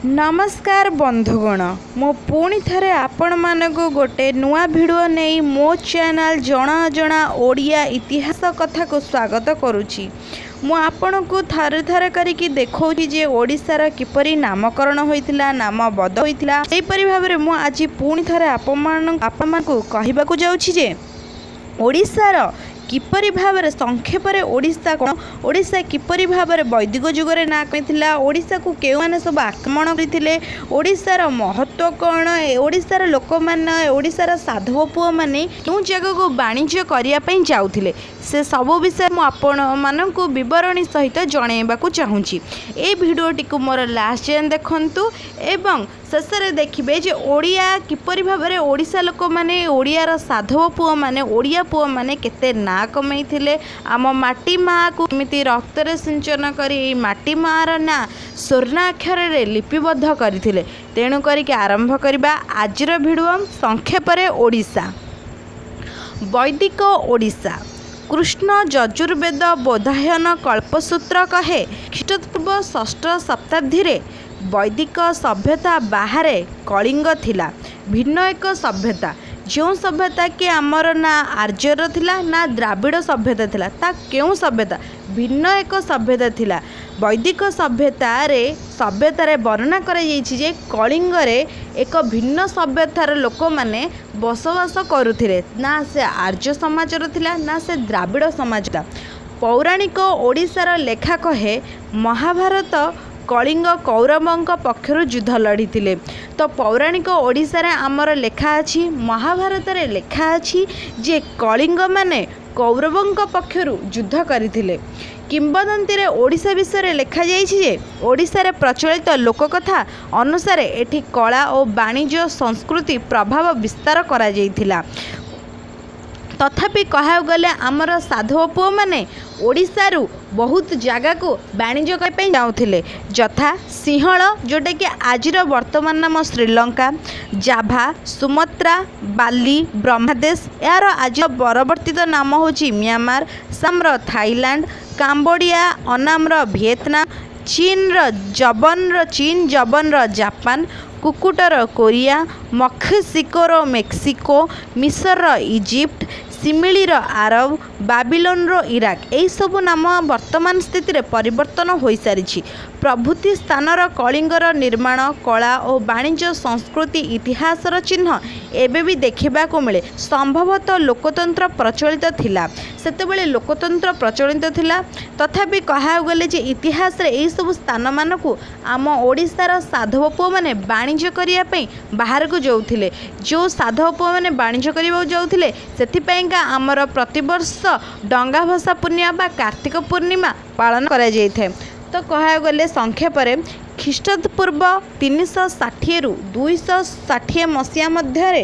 ନମସ୍କାର ବନ୍ଧୁଗଣ, ମୁଁ ପୁଣି ଥରେ ଆପଣମାନଙ୍କୁ ଗୋଟେ ନୂଆ ଭିଡ଼ିଓ ନେଇ ମୋ ଚ୍ୟାନେଲ୍ ଜଣା ଅଜଣା ଓଡ଼ିଆ ଇତିହାସ କଥାକୁ ସ୍ୱାଗତ କରୁଛି। ମୁଁ ଆପଣଙ୍କୁ ଥରେ ଥରେ କରିକି ଦେଖାଉଛି ଯେ ଓଡ଼ିଶାର କିପରି ନାମକରଣ ହୋଇଥିଲା, ନାମ ବଦଳ ହୋଇଥିଲା। ସେହିପରି ଭାବରେ ମୁଁ ଆଜି ପୁଣି ଥରେ ଆପଣମାନଙ୍କୁ କହିବାକୁ ଯାଉଛି ଯେ ଓଡ଼ିଶାର କିପରି ଭାବରେ ସଂକ୍ଷେପରେ ଓଡ଼ିଶା କ'ଣ, ଓଡ଼ିଶା କିପରି ଭାବରେ ବୈଦିକ ଯୁଗରେ ନାଁ କରିଥିଲା, ଓଡ଼ିଶାକୁ କେଉଁମାନେ ସବୁ ଆକ୍ରମଣ କରିଥିଲେ, ଓଡ଼ିଶାର ମହତ୍ତ୍ୱ କ'ଣ, ଓଡ଼ିଶାର ଲୋକମାନେ, ଓଡ଼ିଶାର ସାଧବ ପୁଅମାନେ କେଉଁ ଜାଗାକୁ ବାଣିଜ୍ୟ କରିବା ପାଇଁ ଯାଉଥିଲେ, ସେ ସବୁ ବିଷୟରେ ମୁଁ ଆପଣମାନଙ୍କୁ ବିବରଣୀ ସହିତ ଜଣାଇବାକୁ ଚାହୁଁଛି। ଏଇ ଭିଡ଼ିଓଟିକୁ ମୋର ଲାଷ୍ଟ ଯାଏଁ ଦେଖନ୍ତୁ ଏବଂ ଶେଷରେ ଦେଖିବେ ଯେ ଓଡ଼ିଆ କିପରି ଭାବରେ ଓଡ଼ିଶା ଲୋକମାନେ, ଓଡ଼ିଆର ସାଧବ ପୁଅମାନେ, ଓଡ଼ିଆ ପୁଅମାନେ କେତେ ନାଁ କମେଇଥିଲେ, ଆମ ମାଟି ମାଆକୁ କେମିତି ରକ୍ତରେ ସିଞ୍ଚନ କରି ଏଇ ମାଟି ମାଆର ନାଁ ସ୍ୱର୍ଣ୍ଣାକ୍ଷରରେ ଲିପିବଦ୍ଧ କରିଥିଲେ। ତେଣୁ କରିକି ଆରମ୍ଭ କରିବା ଆଜିର ଭିଡ଼ିଓ, ସଂକ୍ଷେପରେ ଓଡ଼ିଶା, ବୈଦିକ ଓଡ଼ିଶା। କୃଷ୍ଣ ଯଜୁର୍ବେଦ ବୋଧାୟନ କଳ୍ପସୂତ୍ର କହେ, ଖ୍ରୀଷ୍ଟପୂର୍ବ ଷଷ୍ଠ ଶତାବ୍ଦୀରେ ବୈଦିକ ସଭ୍ୟତା ବାହାରେ କଳିଙ୍ଗ ଥିଲା ଭିନ୍ନ ଏକ ସଭ୍ୟତା, ଯେଉଁ ସଭ୍ୟତା କି ଆମର ନା ଆର୍ଯ୍ୟର ଥିଲା ନା ଦ୍ରାବିଡ଼ ସଭ୍ୟତା ଥିଲା। ତା କେଉଁ ସଭ୍ୟତା? ଭିନ୍ନ ଏକ ସଭ୍ୟତା ଥିଲା। ବୈଦିକ ସଭ୍ୟତାରେ ବର୍ଣ୍ଣନା କରାଯାଇଛି ଯେ କଳିଙ୍ଗରେ ଏକ ଭିନ୍ନ ସଭ୍ୟତାର ଲୋକମାନେ ବସବାସ କରୁଥିଲେ। ନା ସେ ଆର୍ଯ୍ୟ ସମାଜର ଥିଲା ନା ସେ ଦ୍ରାବିଡ଼ ସମାଜ ଥିଲା। ପୌରାଣିକ ଓଡ଼ିଶାର ଲେଖା କହେ, ମହାଭାରତ କଳିଙ୍ଗ କୌରବଙ୍କ ପକ୍ଷରୁ ଯୁଦ୍ଧ ଲଢ଼ିଥିଲେ। ତ ପୌରାଣିକ ଓଡ଼ିଶାରେ ଆମର ଲେଖା ଅଛି, ମହାଭାରତରେ ଲେଖା ଅଛି ଯେ କଳିଙ୍ଗମାନେ କୌରବଙ୍କ ପକ୍ଷରୁ ଯୁଦ୍ଧ କରିଥିଲେ। କିମ୍ବଦନ୍ତୀରେ ଓଡ଼ିଶା ବିଷୟରେ ଲେଖାଯାଇଛି ଯେ ଓଡ଼ିଶାରେ ପ୍ରଚଳିତ ଲୋକକଥା ଅନୁସାରେ ଏଠି କଳା ଓ ବାଣିଜ୍ୟ ସଂସ୍କୃତି ପ୍ରଭାବ ବିସ୍ତାର କରାଯାଇଥିଲା। ତଥାପି କହିବାକୁ ଗଲେ ଆମର ସାଧବ ପୁଅମାନେ ଓଡ଼ିଶାରୁ ବହୁତ ଜାଗାକୁ ବାଣିଜ୍ୟ କରିବା ପାଇଁ ଯାଉଥିଲେ, ଯଥା ସିଂହଳ, ଯେଉଁଟାକି ଆଜିର ବର୍ତ୍ତମାନ ନାମ ଶ୍ରୀଲଙ୍କା, ଜାଭା, ସୁମାତ୍ରା, ବାଲି, ବ୍ରହ୍ମାଦେଶ, ଏହାର ଆଜିର ପରବର୍ତ୍ତିତ ନାମ ହେଉଛି Myanmar, Samar Thailand, Cambodia, ଅନାମର Vietnam, ଚୀନର ଜବନର ଚୀନ, ଜବନର ଜାପାନ, କୁକୁଟର କୋରିଆ, ମକ୍ଷିସିକୋର ମେକ୍ସିକୋ, ମିଶରର ଇଜିପ୍ଟ, ସିମିଳିର ଆରବ, ବାବିଲୋନର ଇରାକ। ଏହିସବୁ ନାମ ବର୍ତ୍ତମାନ ସ୍ଥିତିରେ ପରିବର୍ତ୍ତନ ହୋଇସାରିଛି। ପ୍ରଭୃତି ସ୍ଥାନର କଳିଙ୍ଗର ନିର୍ମାଣ କଳା ଓ ବାଣିଜ୍ୟ ସଂସ୍କୃତି ଇତିହାସର ଚିହ୍ନ ଏବେ ବି ଦେଖିବାକୁ ମିଳେ। ସମ୍ଭବତଃ ଲୋକତନ୍ତ୍ର ପ୍ରଚଳିତ ଥିଲା ସେତେବେଳେ, ଲୋକତନ୍ତ୍ର ପ୍ରଚଳିତ ଥିଲା। ତଥାପି କହିବାକୁ ଗଲେ ଯେ ଇତିହାସରେ ଏହିସବୁ ସ୍ଥାନମାନଙ୍କୁ ଆମ ଓଡ଼ିଶାର ସାଧବ ପୁଅମାନେ ବାଣିଜ୍ୟ କରିବା ପାଇଁ ବାହାରକୁ ଯାଉଥିଲେ। ଯେଉଁ ସାଧବ ପୁଅମାନେ ବାଣିଜ୍ୟ କରିବାକୁ ଯାଉଥିଲେ, ସେଥିପାଇଁକା ଆମର ପ୍ରତିବର୍ଷ ଡଙ୍ଗା ଭସା ପୂର୍ଣ୍ଣିମା ବା କାର୍ତ୍ତିକ ପୂର୍ଣ୍ଣିମା ପାଳନ କରାଯାଇଥାଏ। ତ କହିବାକୁ ଗଲେ ସଂକ୍ଷେପରେ ଖ୍ରୀଷ୍ଟପୂର୍ବ 360ରୁ 260 ମସିହା ମଧ୍ୟରେ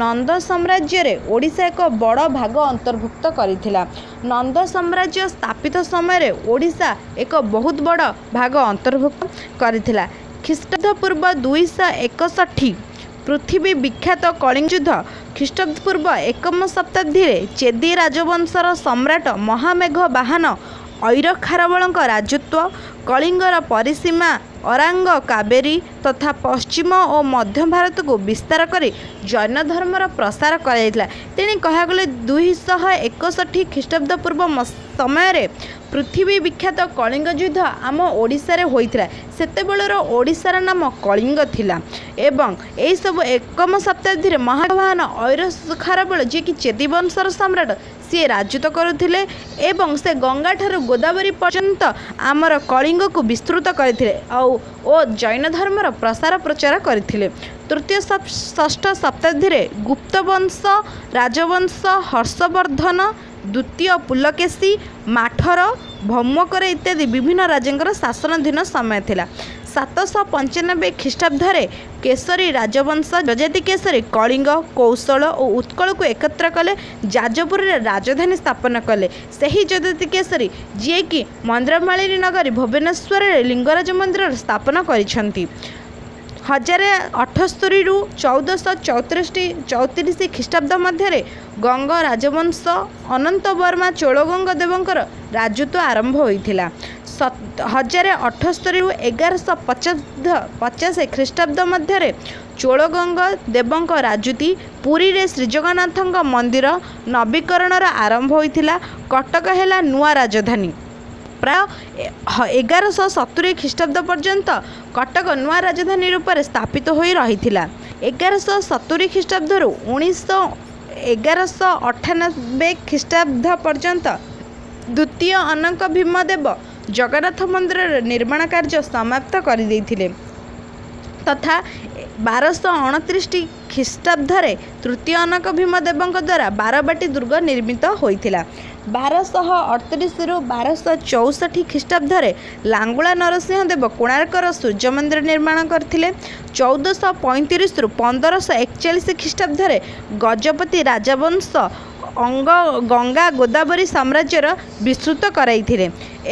ନନ୍ଦ ସାମ୍ରାଜ୍ୟରେ ଓଡ଼ିଶା ଏକ ବଡ଼ ଭାଗ ଅନ୍ତର୍ଭୁକ୍ତ କରିଥିଲା। ନନ୍ଦ ସାମ୍ରାଜ୍ୟ ସ୍ଥାପିତ ସମୟରେ ଓଡ଼ିଶା ଏକ ବହୁତ ବଡ଼ ଭାଗ ଅନ୍ତର୍ଭୁକ୍ତ କରିଥିଲା। ଖ୍ରୀଷ୍ଟାବ୍ଦ ପୂର୍ବ 261 ପୃଥିବୀ ବିଖ୍ୟାତ କଳିଙ୍ଗ ଯୁଦ୍ଧ। ଖ୍ରୀଷ୍ଟପୂର୍ବ ଏକମ ଶତାବ୍ଦୀରେ ଚେଦି ରାଜବଂଶର ସମ୍ରାଟ ମହାମେଘ ବାହାନ ଐର ଖାରବେଳଙ୍କ ରାଜତ୍ୱ। କଳିଙ୍ଗର ପରିସୀମା ଅରାଙ୍ଗ କାବେରୀ ତଥା ପଶ୍ଚିମ ଓ ମଧ୍ୟ ଭାରତକୁ ବିସ୍ତାର କରି ଜୈନ ଧର୍ମର ପ୍ରସାର କରାଯାଇଥିଲା। ତେଣୁ କହିବାକୁ ଗଲେ 261 ଖ୍ରୀଷ୍ଟାବ୍ଦ ପୂର୍ବ ସମୟରେ ପୃଥିବୀ ବିଖ୍ୟାତ କଳିଙ୍ଗ ଯୁଦ୍ଧ ଆମ ଓଡ଼ିଶାରେ ହୋଇଥିଲା। ସେତେବେଳର ଓଡ଼ିଶାର ନାମ କଳିଙ୍ଗ ଥିଲା ଏବଂ ଏହିସବୁ ଏକମ ଶତାବ୍ଦୀରେ ମହାବାହନ ଐର ଖାରବେଳ, ଯିଏକି ଚେଦି ବଂଶର ସମ୍ରାଟ, ସିଏ ରାଜତ୍ୱ କରୁଥିଲେ ଏବଂ ସେ ଗଙ୍ଗାଠାରୁ ଗୋଦାବରୀ ପର୍ଯ୍ୟନ୍ତ ଆମର କଳିଙ୍ଗକୁ ବିସ୍ତୃତ କରିଥିଲେ ଆଉ ଓ ଜୈନ ଧର୍ମର ପ୍ରସାର ପ୍ରଚାର କରିଥିଲେ। ତୃତୀୟ ଷଷ୍ଠ ଶତାବ୍ଦୀରେ ଗୁପ୍ତବଂଶ ରାଜବଂଶ ହର୍ଷବର୍ଦ୍ଧନ ଦ୍ୱିତୀୟ ପୁଲକେଶୀ, ମାଠର, ଭୌମକର ଇତ୍ୟାଦି ବିଭିନ୍ନ ରାଜାଙ୍କର ଶାସନାଧୀନ ସମୟ ଥିଲା। 795 ଖ୍ରୀଷ୍ଟାବ୍ଦରେ କେଶରୀ ରାଜବଂଶ ଯଯାତି କେଶରୀ କଳିଙ୍ଗ, କୌଶଳ ଓ ଉତ୍କଳକୁ ଏକତ୍ର କଲେ, ଯାଜପୁରରେ ରାଜଧାନୀ ସ୍ଥାପନ କଲେ। ସେହି ଯଯାତି କେଶରୀ ଯିଏକି ମନ୍ଦିରମାଳିନୀ ନଗରୀ ଭୁବନେଶ୍ୱରରେ ଲିଙ୍ଗରାଜ ମନ୍ଦିରର ସ୍ଥାପନ କରିଛନ୍ତି। 1078ରୁ 1434 ଖ୍ରୀଷ୍ଟାବ୍ଦ ମଧ୍ୟରେ ଗଙ୍ଗ ରାଜବଂଶ ଅନନ୍ତବର୍ମା ଚୋଡ଼ଗଙ୍ଗ ଦେବଙ୍କର ରାଜତ୍ୱ ଆରମ୍ଭ ହୋଇଥିଲା। 1078ରୁ 1150 ଖ୍ରୀଷ୍ଟାବ୍ଦ ମଧ୍ୟରେ ଚୋଡ଼ଗଙ୍ଗ ଦେବଙ୍କ ରାଜୁତି। ପୁରୀରେ ଶ୍ରୀଜଗନ୍ନାଥଙ୍କ ମନ୍ଦିର ନବୀକରଣର ଆରମ୍ଭ ହୋଇଥିଲା। କଟକ ହେଲା ନୂଆ ରାଜଧାନୀ। ପ୍ରାୟ 1170 ଖ୍ରୀଷ୍ଟାବ୍ଦ ପର୍ଯ୍ୟନ୍ତ କଟକ ନୂଆ ରାଜଧାନୀ ରୂପରେ ସ୍ଥାପିତ ହୋଇ ରହିଥିଲା। 1170 ଖ୍ରୀଷ୍ଟାବ୍ଦରୁ 1198 ଖ୍ରୀଷ୍ଟାବ୍ଦ ପର୍ଯ୍ୟନ୍ତ ଦ୍ୱିତୀୟ ଅନଙ୍ଗ ଭୀମ ଦେବ ଜଗନ୍ନାଥ ମନ୍ଦିରର ନିର୍ମାଣ କାର୍ଯ୍ୟ ସମାପ୍ତ କରିଦେଇଥିଲେ ତଥା 1229 ଖ୍ରୀଷ୍ଟାବ୍ଦରେ ତୃତୀୟ ଅନଙ୍ଗ ଭୀମ ଦେବଙ୍କ ଦ୍ୱାରା ବାରବାଟୀ ଦୁର୍ଗ ନିର୍ମିତ ହୋଇଥିଲା। 1238ରୁ 1264 ଖ୍ରୀଷ୍ଟାବ୍ଦରେ ଲାଙ୍ଗୁଳା ନରସିଂହ ଦେବ କୋଣାର୍କର ସୂର୍ଯ୍ୟ ମନ୍ଦିର ନିର୍ମାଣ କରିଥିଲେ। 1435ରୁ 1541 ଖ୍ରୀଷ୍ଟାବ୍ଦରେ ଗଜପତି ରାଜବଂଶ ଅଙ୍ଗ ଗଙ୍ଗା ଗୋଦାବରୀ ସାମ୍ରାଜ୍ୟର ବିସ୍ତୃତ କରାଇଥିଲେ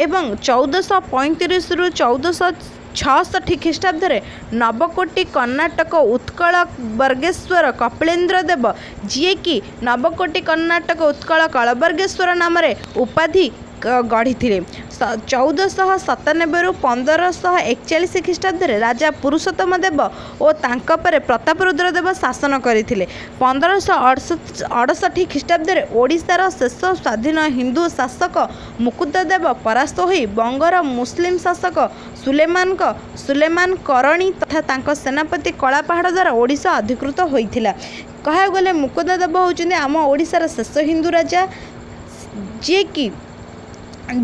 ଏବଂ 1435ରୁ 1466 ଖ୍ରୀଷ୍ଟାବ୍ଦରେ ନବକୋଟି କର୍ଣ୍ଣାଟକ ଉତ୍କଳ ବର୍ଗେଶ୍ୱର କପିଳେନ୍ଦ୍ର ଦେବ, ଯିଏକି ନବକୋଟି କର୍ଣ୍ଣାଟକ ଉତ୍କଳ କଳବର୍ଗେଶ୍ୱର ନାମରେ ଉପାଧି ଗଢ଼ିଥିଲେ। 1497ରୁ 1541 ଖ୍ରୀଷ୍ଟାବ୍ଦରେ ରାଜା ପୁରୁଷୋତ୍ତମ ଦେବ ଓ ତାଙ୍କ ପରେ ପ୍ରତାପରୁଦ୍ର ଦେବ ଶାସନ କରିଥିଲେ। 1568 ଖ୍ରୀଷ୍ଟାବ୍ଦରେ ଓଡ଼ିଶାର ଶେଷ ସ୍ୱାଧୀନ ହିନ୍ଦୁ ଶାସକ ମୁକୁନ୍ଦ ଦେବ ପରାସ୍ତ ହୋଇ ବଙ୍ଗର ମୁସଲିମ ଶାସକ ସୁଲେମାନ କରଣୀ ତଥା ତାଙ୍କ ସେନାପତି କଳାପାହାଡ଼ ଦ୍ୱାରା ଓଡ଼ିଶା ଅଧିକୃତ ହୋଇଥିଲା। କହିବାକୁ ଗଲେ ମୁକୁନ୍ଦ ଦେବ ହେଉଛନ୍ତି ଆମ ଓଡ଼ିଶାର ଶେଷ ହିନ୍ଦୁ ରାଜା,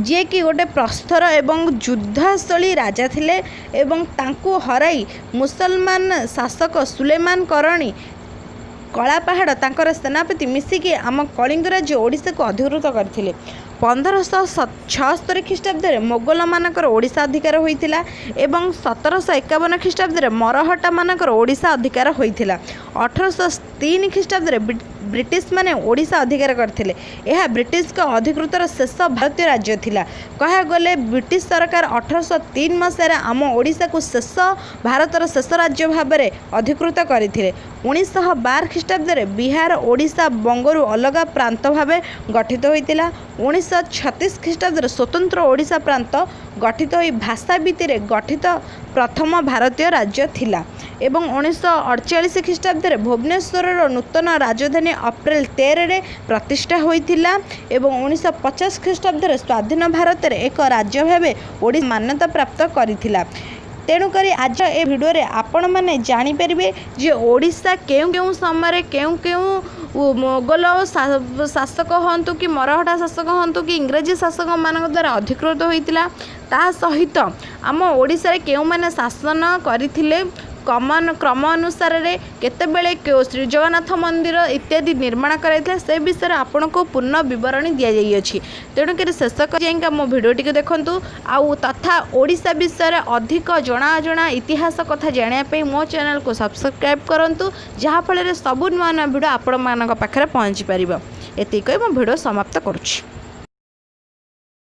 ଯିଏକି ଗୋଟେ ପ୍ରସ୍ତର ଏବଂ ଯୁଦ୍ଧଶୈଳୀ ରାଜା ଥିଲେ ଏବଂ ତାଙ୍କୁ ହରାଇ ମୁସଲମାନ ଶାସକ ସୁଲେମାନ କରଣୀ, କଳାପାହାଡ଼ ତାଙ୍କର ସେନାପତି ମିଶିକି ଆମ କଳିଙ୍ଗ ରାଜ୍ୟ ଓଡ଼ିଶାକୁ ଅଧିକୃତ କରିଥିଲେ। 1576 ଖ୍ରୀଷ୍ଟାବ୍ଦରେ ମୋଗଲମାନଙ୍କର ଓଡ଼ିଶା ଅଧିକାର ହୋଇଥିଲା ଏବଂ 1751 ଖ୍ରୀଷ୍ଟାବ୍ଦରେ ମରହଟ୍ଟାମାନଙ୍କର ଓଡ଼ିଶା ଅଧିକାର ହୋଇଥିଲା। 1803 ଖ୍ରୀଷ୍ଟାବ୍ଦରେ ବ୍ରିଟିଶମାନେ ଓଡ଼ିଶା ଅଧିକାର କରିଥିଲେ। ଏହା ବ୍ରିଟିଶଙ୍କ ଅଧିକୃତର ଶେଷ ଭାରତୀୟ ରାଜ୍ୟ ଥିଲା। କହିବାକୁ ଗଲେ ବ୍ରିଟିଶ ସରକାର 1803 ମସିହାରେ ଆମ ଓଡ଼ିଶାକୁ ଶେଷ ଭାରତର ଶେଷ ରାଜ୍ୟ ଭାବରେ ଅଧିକୃତ କରିଥିଲେ। 1912 ଖ୍ରୀଷ୍ଟାବ୍ଦରେ ବିହାର ଓଡ଼ିଶା ବଙ୍ଗରୁ ଅଲଗା ପ୍ରାନ୍ତ ଭାବେ ଗଠିତ ହୋଇଥିଲା। 1936 ଖ୍ରୀଷ୍ଟାବ୍ଦରେ ସ୍ୱତନ୍ତ୍ର ଓଡ଼ିଶା ପ୍ରାନ୍ତ ଗଠିତ ହୋଇ ଭାଷା ଭିତ୍ତିରେ ଗଠିତ ପ୍ରଥମ ଭାରତୀୟ ରାଜ୍ୟ ଥିଲା ଏବଂ 1948 ଖ୍ରୀଷ୍ଟାବ୍ଦରେ ଭୁବନେଶ୍ୱରର ନୂତନ ରାଜଧାନୀ ଅପ୍ରେଲ 13ରେ ପ୍ରତିଷ୍ଠା ହୋଇଥିଲା ଏବଂ 1950 ଖ୍ରୀଷ୍ଟାବ୍ଦରେ ସ୍ୱାଧୀନ ଭାରତରେ ଏକ ରାଜ୍ୟ ଭାବେ ଓଡ଼ିଶା ମାନ୍ୟତା ପ୍ରାପ୍ତ କରିଥିଲା। ତେଣୁକରି ଆଜିର ଏ ଭିଡ଼ିଓରେ ଆପଣମାନେ ଜାଣିପାରିବେ ଯେ ଓଡ଼ିଶା କେଉଁ କେଉଁ ସମୟରେ କେଉଁ କେଉଁ ମୋଗଲ ଶାସକ ହୁଅନ୍ତୁ କି ମରହଟ୍ଟା ଶାସକ ହୁଅନ୍ତୁ କି ଇଂରାଜୀ ଶାସକମାନଙ୍କ ଦ୍ୱାରା ଅଧିକୃତ ହୋଇଥିଲା, ତା ସହିତ ଆମ ଓଡ଼ିଶାରେ କେଉଁମାନେ ଶାସନ କରିଥିଲେ, କ୍ରମ ଅନୁସାରରେ କେତେବେଳେ ଶ୍ରୀଜଗନ୍ନାଥ ମନ୍ଦିର ଇତ୍ୟାଦି ନିର୍ମାଣ କରାଯାଇଥିଲା, ସେ ବିଷୟରେ ଆପଣଙ୍କୁ ପୂର୍ଣ୍ଣ ବିବରଣୀ ଦିଆଯାଇଅଛି। ତେଣୁକରି ଶେଷ ଯାଇକା ମୋ ଭିଡ଼ିଓଟିକୁ ଦେଖନ୍ତୁ ଆଉ ତଥା ଓଡ଼ିଶା ବିଷୟରେ ଅଧିକ ଜଣା ଅଜଣା ଇତିହାସ କଥା ଜାଣିବା ପାଇଁ ମୋ ଚ୍ୟାନେଲକୁ ସବସ୍କ୍ରାଇବ୍ କରନ୍ତୁ, ଯାହାଫଳରେ ସବୁ ନୂଆ ନୂଆ ଭିଡ଼ିଓ ଆପଣମାନଙ୍କ ପାଖରେ ପହଞ୍ଚି ପାରିବ। ଏତିକି କହି ମୋ ଭିଡ଼ିଓ ସମାପ୍ତ କରୁଛି।